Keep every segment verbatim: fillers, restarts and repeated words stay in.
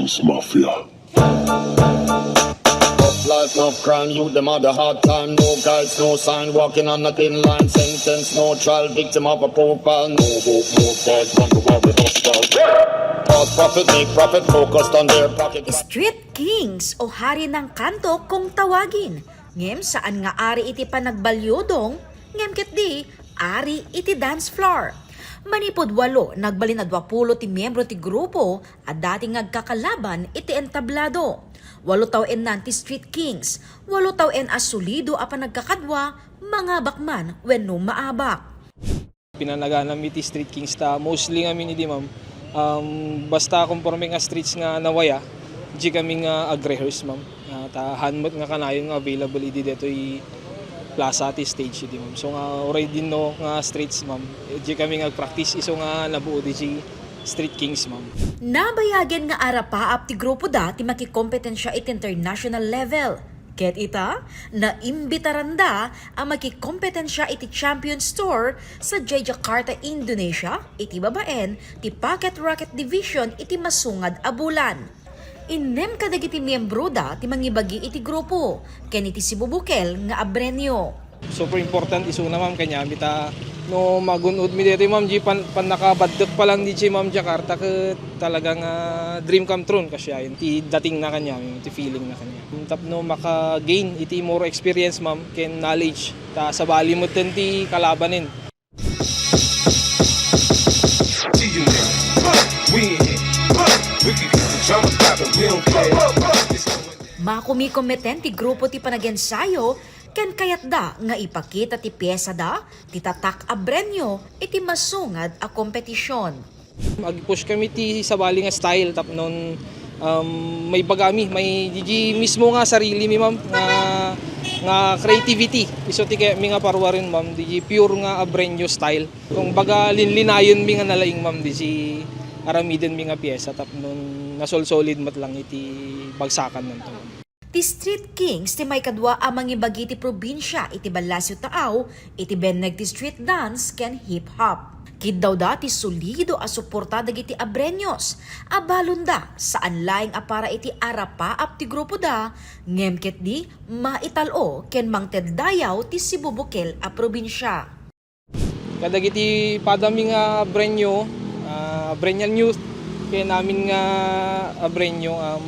It's mafia. Tough life, tough crime, youth, them are the hard time. No guides, no sign, walking on a thin line. Sentence, no trial, victim of a profile. No hope, no fight, wonder why we hostile. Cause profit, make profit, focused on their pocket. Street Kings o Hari ng Kanto kung tawagin. Ngem saan nga ari iti panagbalyudong, ngem ketdi ari iti dance floor. Manipud walo nagbalin a duapulo ti miyembro ti grupo a dati nga agkakalaban iti entablado. Walo taw-ennan ti Street Kings, walo taw-en a solido a panagkakadua, mangabak man wenno maabak. Pinanaganami ti Street Kings ta mostly ngamin idi, ma'am. Um, basta konforme nga streets nga nawaya, di kami nga ag-rehearse, ma'am. Ah, ta han met nga kanayon nga available idi detoy plaza ti stage idi, ma'am. So nga uray dinno nga streets, ma'am, di kami nga ag-practice isu nga nabuo di Street Kings, ma'am. Nabayagen nga arapaap ti grupo da ti makikompetensya iti international level. Ket ita, naimbitaranda a makikompetensya iti Champions Tour sadiay Jakarta, Indonesia, iti babaen ti Packet Racket Division iti masungad a bulan. Innem kadagiti miembroda ti mangibagi iti grupo ken iti sibubukel nga abrenyo. Super important isuna, ma'am, kaniami ta no magun-od mi ditoy, ma'am, di pan, pannakabaddek pa lang di, ma'am, Jakarta ket talaga nga dream come true kasiayen ti dating na kaniami, ti feeling na kaniami. Tapno maka-gain iti more experience, ma'am, ken knowledge ta sabali metten ti kalabanen. See you now. We in here. We can keep the drama poppin', we don't care. It's going down. Makumikom metten ti grupo ti panagensayo ken kayatda nga ipakita ti piesada ti tatak a brenyo iti masungad a kompetisyon. Ag-push kami ti sabali nga style tapnon, um, maibagami, may di mismo nga sarili mi, ma'am, nga, nga creativity. Isu ti kayatmi nga paruaren, ma'am, di pure nga abrenyo style. Kumbaga, linlinayon mi nga nalaing, ma'am, di aramiden mi nga piesa tapnon nasolsolid met lang iti bagsakan nanto, ma'am. Ti Street Kings ti maikadua a mangibagi ti probinsia iti Balasio Taaw iti benneg ti street dance ken hip hop. Kiddawda ti solido a suporta dagiti abrenyos a balonda saan laeng a para iti arapaap ti grupoda ngem ketdi maital-o ken mangted dayaw ti sibubukel a probinsia. Kadagiti padami nga abrenyo, ah, Abrenian Youth, ken amin nga abrenyo, um,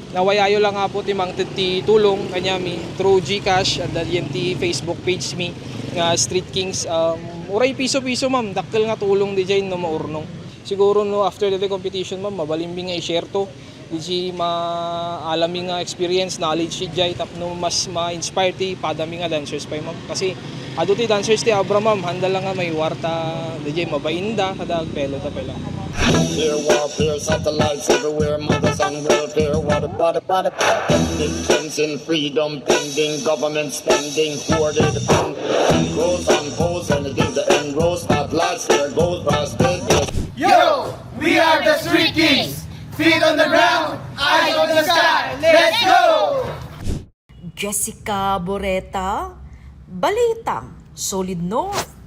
nawayayo lang, Apo, ti mangted ti tulong kaniami through GCash, adda diay ti Facebook page mi nga Street Kings. Um, uray piso-piso, ma'am, dakkel nga tulong diay no maurnong. Siguro no after the competition, ma'am, mabalinmi nga i-share to. Diay maalam mi nga experience, knowledge diay tapno mas ma-inspire ti padami nga dancers pay, ma'am. Kasi adu ti dancers ti Abra, ma'am, handa lang nga maiwar ta diay mabainda kada agpelo ta pay lang. Warfare, warfare, satellites everywhere, mothers on welfare. What a, what a, what a, ethnic cleansing, freedom pending, government spending, who are they to defend? Rose on foes, and it is the end rose, spotlights, there goes, busted. Yo! We are the Street Kings! Feet on the ground, eyes on the sky, let's go! Jessica Boreta, Balitang Solid North.